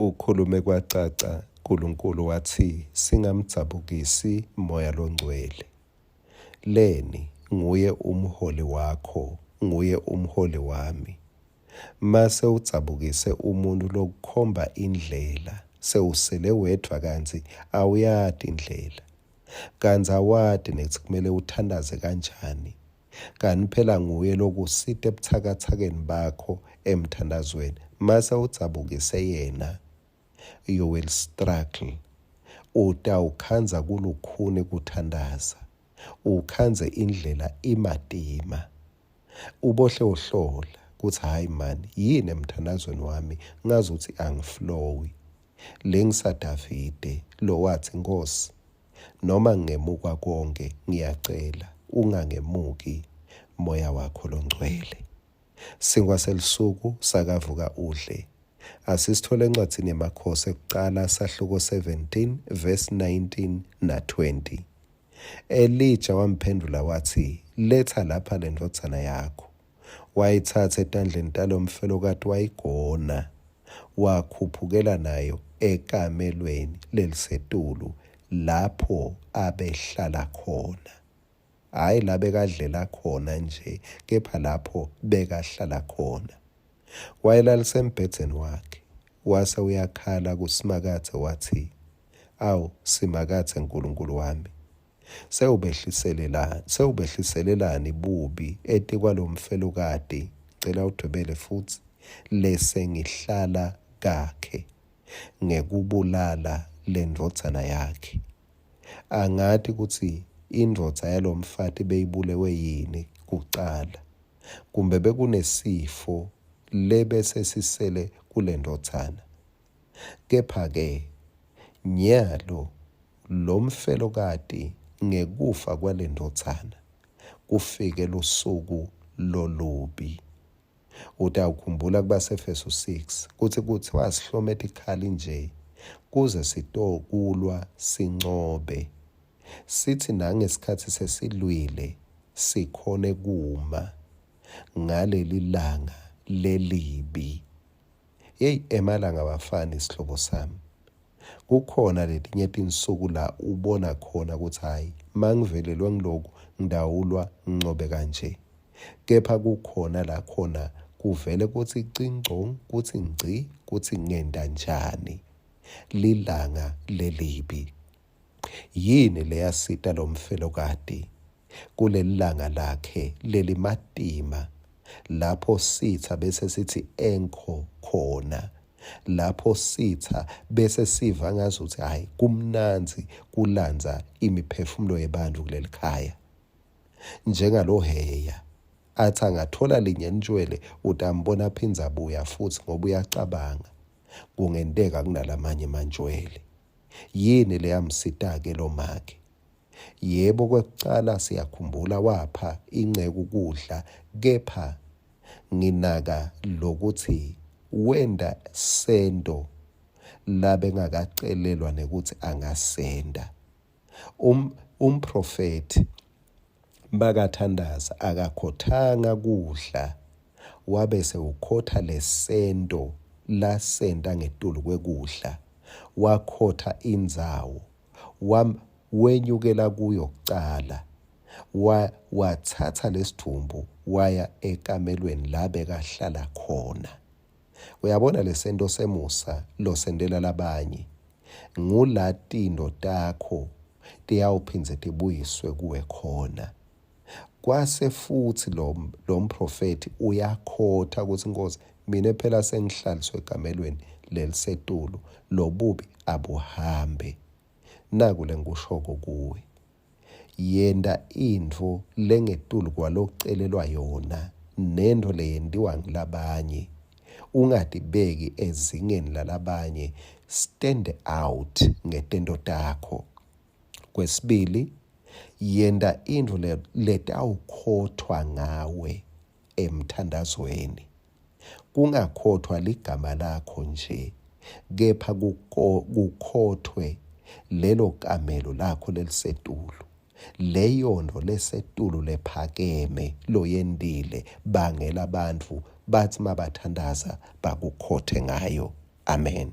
Ukhulume kwacaca Nkulunkulu watsi singamdzabukisi Moya Longcwele. Leni nguye umholi wakho, nguye umholi wami. Mase udzabukise umuntfu lokukhomba indlela, sewusele wedvwa kantsi awuyati indlela. Kantsi awati nekutsi kumele uthandaze kanjani. Kani phela nguye lokusita ebutsakatsakeni bakho emthandazweni. Mase udzabukise yena, you will struggle. Utawukhandza kulukhuni kuthandaza, ukhandze indlela imatima. Ubohle uhlola kutsi hhayi mani yini emthandazweni wami ngazuthi angiflowi. LengisaDavide lowatsi, Nkhosi, noma ngingemukwa konkhe, ngiyacela ungangemuki Moya wakho loNgcwele. Sinkwa selusuku sakavuka udle. Asisithole encwadzini yeMakhosi ekucala sahluko 17 verse 19 na 20. Elija wamphendvula watsi, Letsa lapha lendvodzana yakho. Wayitsatsa etandleni talomfelokati wayigona, wakhuphukela nayo ekamelweni lelisetulu lapho abehlala khona. Hhayi la bekadlela khona nje, kepha lapho bekahlala khona. Wayelalisa embhedzeni wakhe, wase uyakhala kuSimakadze watsi, Awu, Simakadze Nkulunkulu wami, sewubehliselelani sewubehliselelani bubi etikwalomfelokati, cela udvwebele futsi, lesengihlala kakhe ngekubulala lendvodzana yakhe. Angati kutsi indvodza yalomfati beyibulewe yini kucala, kumbe bekunesifo lebesesisele kulendvodzana. Kepha-ke nyalo lomfelokati ngekufa kwalendvodzana kufike lusuku lolubi. Utawukhumbula kubaseEfesu 6 kutsi kutsiwa sihlome tikhali nje kuze sitokulwa sincobe. Sitsi nangesikhatsi sesilwile sikhone kuma ngalelilanga lelibi. Yeyi emalanga awafani sihlobo sami. Kukhona letinye tinsuku la ubona khona kutsi hhayi mangivelelwe ngiloku ngitawulwa ngincobe kanje. Kepha kukhona la khona kuvele kutsi cingcong kutsi ngci kutsi ngenta njani. Lilanga lelibi. Yini leyasita lomfelokati kulelilanga lakhe lelimatima lapho sitsa bese sitsi enkho khona, lapho sitsa bese siva ngazutsi hhayi kumnandzi kulandza imiphefumulo yebantfu kulelikhaya? Njengalohheya atsi angatfola linye ntjwele utambona aphindze abuya futsi ngoba uyacabanga kungenteka kunalamanye emantjwele. Yini leyamsita-ke lomake? Yebo, kwekucala siyakhumbula wapha inceku kudla, kepha nginaka lokutsi wenta sento labengakacelelwa nekutsi angasenta. Um, umprofethi makathandaza akakhothanga kudla wabe sewukhotha lesento lasenta ngetulu kwekudla wakhotha indzawo wam, wenyukela kuyo kucala wa, watsatsa lesidvumbu waya ekamelweni la bekahlala khona. Uyabona lesento semusa losentela labanye ngula tintfo takho tiyawuphindze tibuyiswe kuwe khona. Kwase futsi lo lomprofethi uyakhotha kutsi Nkosi mina phela sengihlaliswe ekamelweni lelisetulu lobubi abuhambe. Naku lengikushoko kuwe. Yenta intfo lengetulu kwalocelelwa yona nentfo leyentiwa ngulabanye. Ungatibeki ezingeni lalabanye, stand out ngetento takho. Kwesibili, yenta intfo letawukhothwa ngawe emthandazweni. Kungakhothwa ligama lakho nje, kepha kukhothwe lelo kamelo lakho lelisetulu. Leyontfo lesetulu lephakeme loyentile bangela bantfu batsi mabathandaza bakukhothe ngayo. Amen.